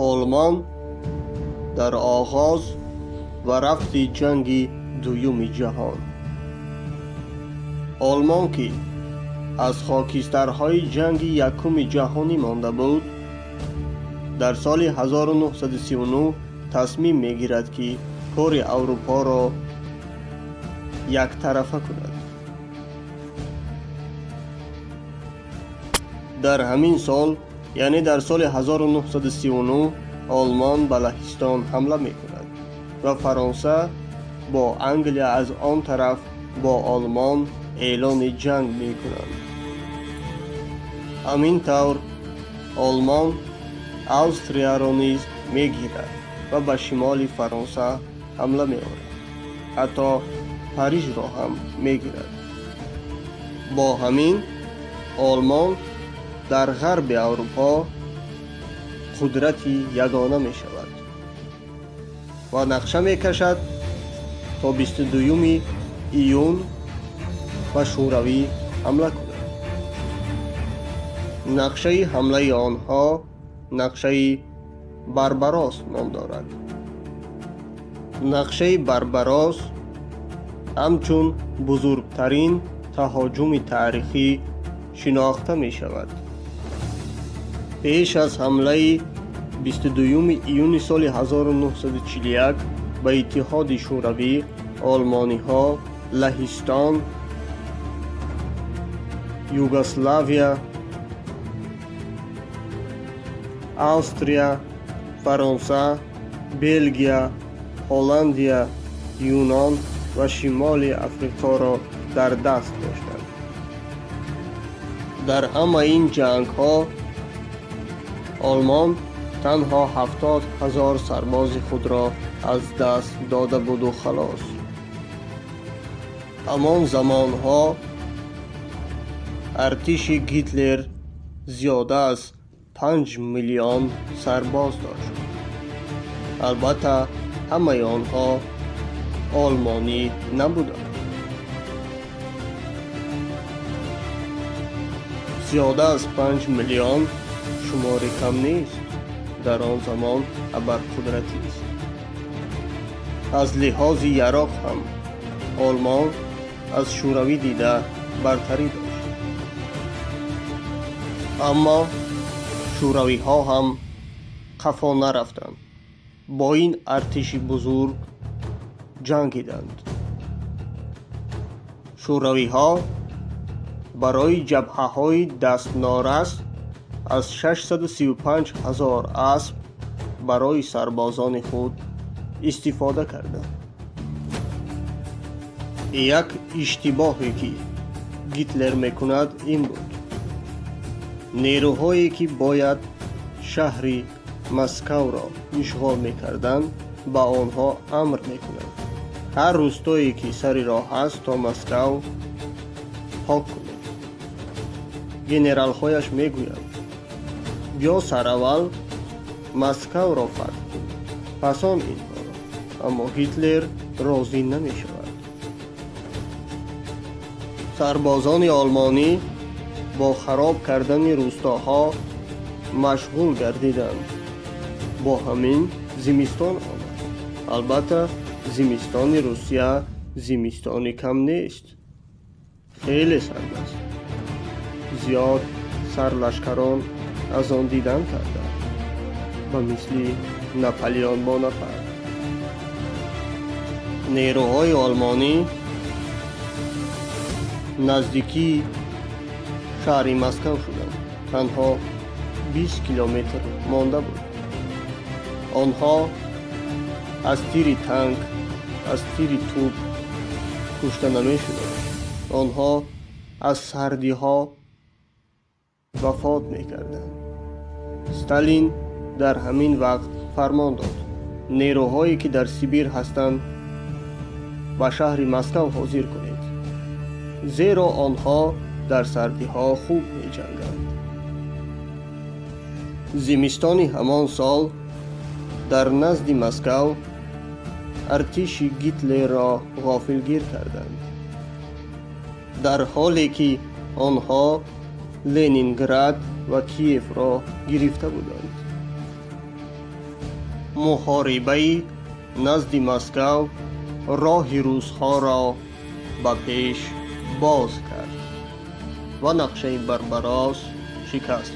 Олмон дар оғоз ва рафти ҷанги дуюми ҷаҳон. Олмон, ки аз хокистарҳои ҷанги якуми ҷаҳонӣ монда буд, дар соли 1939 тасмим мегирад, ки кори Аврупоро яктарафа кунад. Дар ҳамин сол, яъне дар соли 1939, Олмон ба Лаҳистон ҳамла мекунад ва Фаронса бо Англия аз он тараф бо Олмон эълони ҷанг мекунанд. Ҳамин тавр Олмон Австрияро низ мегирад ва ба шимоли Фаронса ҳамла меорад, ҳатто Парижро ҳам мегирад. Бо ҳамин Олмон дар ғарби Аврупо қудрати ягона мешавад ва нақша мекашад то 22 июн ба Шӯравӣ ҳамла кунад. Нақшаи ҳамлаи онҳо нақшаи Барбарос ном дорад. Нақшаи Барбарос ҳамчун бузургтарин таҳоҷуми таърихӣ шинохта мешавад. Пеш аз ҳамлаи 22 июни соли 1941 ба Иттиҳоди Шӯравӣ, олмониҳо Лаҳистон, Югославия, Австрия, Фаронса, Белгия, Ҳолландия, Юнон ва Шимоли Африқоро дар даст доштанд. Дар ҳамаи ин ҷангҳо Олмон танҳо 70 000 сарбози худро аз даст дода буду халос. Ҳамон замонҳо артиши Гитлер зиёда аз 5 миллион сарбоз дошт. Албатта, ҳамаи онҳо олмонӣ набуданд. Зиёда аз 5 миллион шумори кам нест, дар он замон абарқудратист. Аз лиҳози яроқ ҳам Олмон аз Шӯравӣ дида бартарӣ дошт. Аммо шӯравиҳо ҳам қафо нарафтанд, бо ин артиши бузург ҷангиданд. Шӯравиҳо барои ҷабҳаҳои дастнорас аз 635 ҳазор асп барои сарбозони худ истифода карданд. Як иштибоҳе, ки Гитлер мекунад, ин буд: нерӯҳое, ки бояд шаҳри Москавро ишғол мекарданд, ба онҳо амр мекунад: ҳар рӯстое, ки сари роҳ аст то Москав, пок кунед. Генералҳояш мегӯянд: биё, сараввал Москавро фатҳ кун, пас он инҳоро. Аммо Гитлер розӣ намешавад. Сарбозони олмонӣ бо хароб кардани рӯстоҳо машғул гардиданд. Бо ҳамин зимистон омад. Албатта, зимистони Русия зимистони кам нест, хеле сард аст. Зиёд сарлашкарон аз он дидан карданд, ба мисли Наполеон Бонапарт. Нерӯҳои олмонӣ наздикии шаҳри Москав шуданд, танҳо 20 километр монда буд. Онҳо аз тири танк, аз тири тӯп кушта намешуданд, онҳо аз сардиҳо вафот мекарданд. Сталин дар ҳамин вақт фармон дод: нерӯҳое, ки дар Сибир ҳастанд, ба шаҳри Москав ҳозир кунед, зеро онҳо дар сардиҳо хуб меҷанганд. Зимистони ҳамон сол дар назди Москав артиши Гитлерро ғофилгир карданд, дар ҳоле ки онҳо Ленинград ва Киевро гирифта буданд. Муҳорибаи назди Москав роҳи русҳоро ба пеш боз кард ва нақшаи Барбарос шикаст.